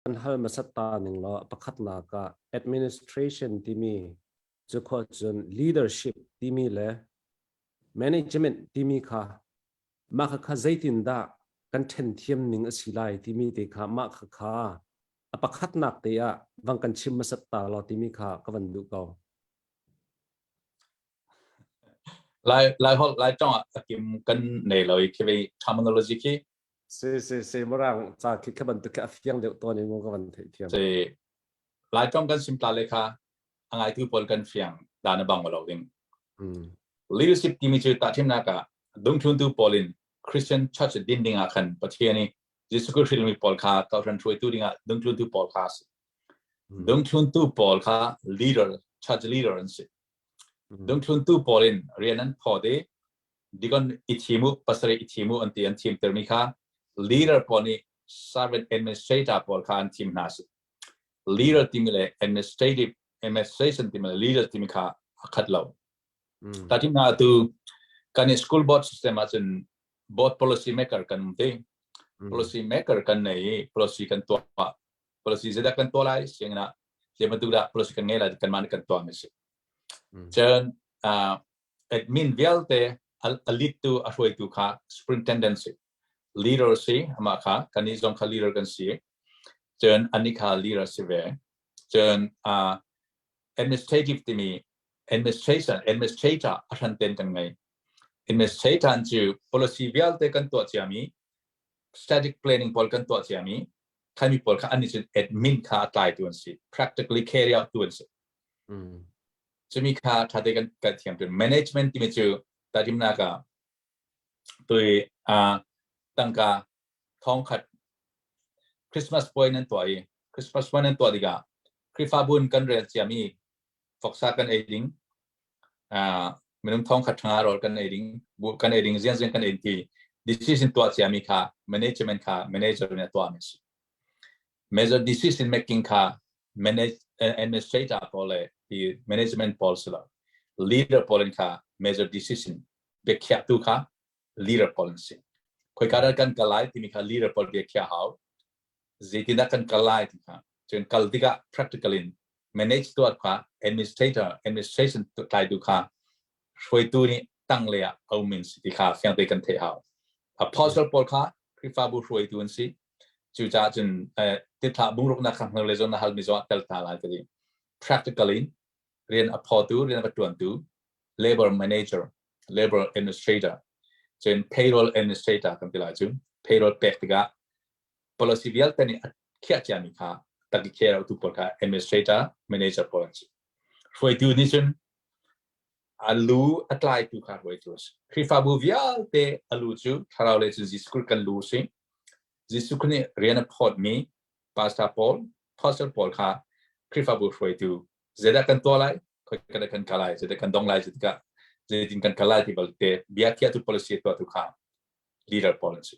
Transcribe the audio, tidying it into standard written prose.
Kan hal hmasat ta ning law pakhatnak ah administration timi cu khua cun leadership timi le management timi kha mah kha kha zeitindah kan ṭhen thiam ning a si lai timi te kha mah kha kha a pakhatnak te ah vang kan chim hmasat ta law timi kha ka van duh ko. Lai Lai holh Lai ṭong ah a kim kan nei lo i khi vei terminology khi Si si si mirang ca khi kha bantuk khi a fiang deuh tawn in ka van theih thiam. Si Lai ṭong kan sim ta le kha a ngaitu pawl kan fiang dan a bang lo ding. Leadership timi cu tahṭhimnak ah dungthluntu pawl in Christian Church din ding ah khan Pathian i Jesuh Christ hrilmi pawl kha kohhran hruaitu ding ah dungthluntu pawl kha a si. Dungthluntu pawl kha leader, church leader an si. Dungthluntu pawl in rian an phawt i dikon i thim u, pasarih i thim u an ti an thimtermi kha leader pawl nih servant administrator pawl kha an thim hna si. Leader timi le administrative administration timi le leader timi kha a khat lo. Tatim na tu kan i school board system ahcun board policy maker kan um ti. Policy maker kan nei i policy kan tuah. Policy zeidah kan tuah lai sianginn ah zei bantuk dah policy kan ngei lai kan mah nih kan tuah mi si. Cun admin vialte a lead tu a hruaitu kha superintendent si. Leader si amah kha kannih zong kha leader kan si. Cun anih kha leader si ve. Cun administrative timi administration administrator a hran ten kan ngei. Administrator cu policy vialte kan tuah ciami static planning pawl kan tuah ciami khaimi pawl kha an nih cun admin kha a tlaitu an si practically carry out tu an si. Cumi kha ṭhate kan kan thiam tu management timi cu tatimnak ah tui tangka thongkhat Christmas puai nan tuah i Christmas puai nan tuah tikah Khrihfabu in kan rel ciami voksa kan ei ding minung thongkhat thanga rawl kan ei ding bu kan ei ding ziang ziang kan ei ti decision tuah ciami kha management kha manager nih a tuah mi si major decision making kha manage administrator pawl le hi management pawl si lo leader pawl in kha major decision biakhiahtu kha leader pawl an si khoika dah kan kal lai timi kha leader pawl biakhiah hau zeitindah kan kal lai ti kha cun kal tikah practical in manage tuah kha administrator administration tlaitu kha hruaitu nih tang le ah a um in si ti kha fiangte kan theih hau apostle pawl kha Khrihfabu hruaitu an si cucaah cun tithlah bungruknak kha hngar le zawn na halmi zong ah tel ta lai ka ti practically rian a phawtu rian a va tuantu labor manager labor administrator cun payroll administrator kan ti lai cu payroll pek tikah policy vialte nih a khiah ciami kha tak i care tu pawl kha administrator manager pawl an si hruaitu nih cun a lu a tlaitu kha hruaitu a si Khrihfabu vialte a lu cu thlarau lei cun Jesuh Christ kan lu si Jesuh Christ nih rian a phawtmi pastor pawl apostle pawl kha Khrihfabu hruaitu zeidah kan tuah lai khoi kan kal lai zeidah kan dong lai zeitikah zeitin kan kal lai ti balte bia khiahtu policy tuahtu kha leader pawl an si.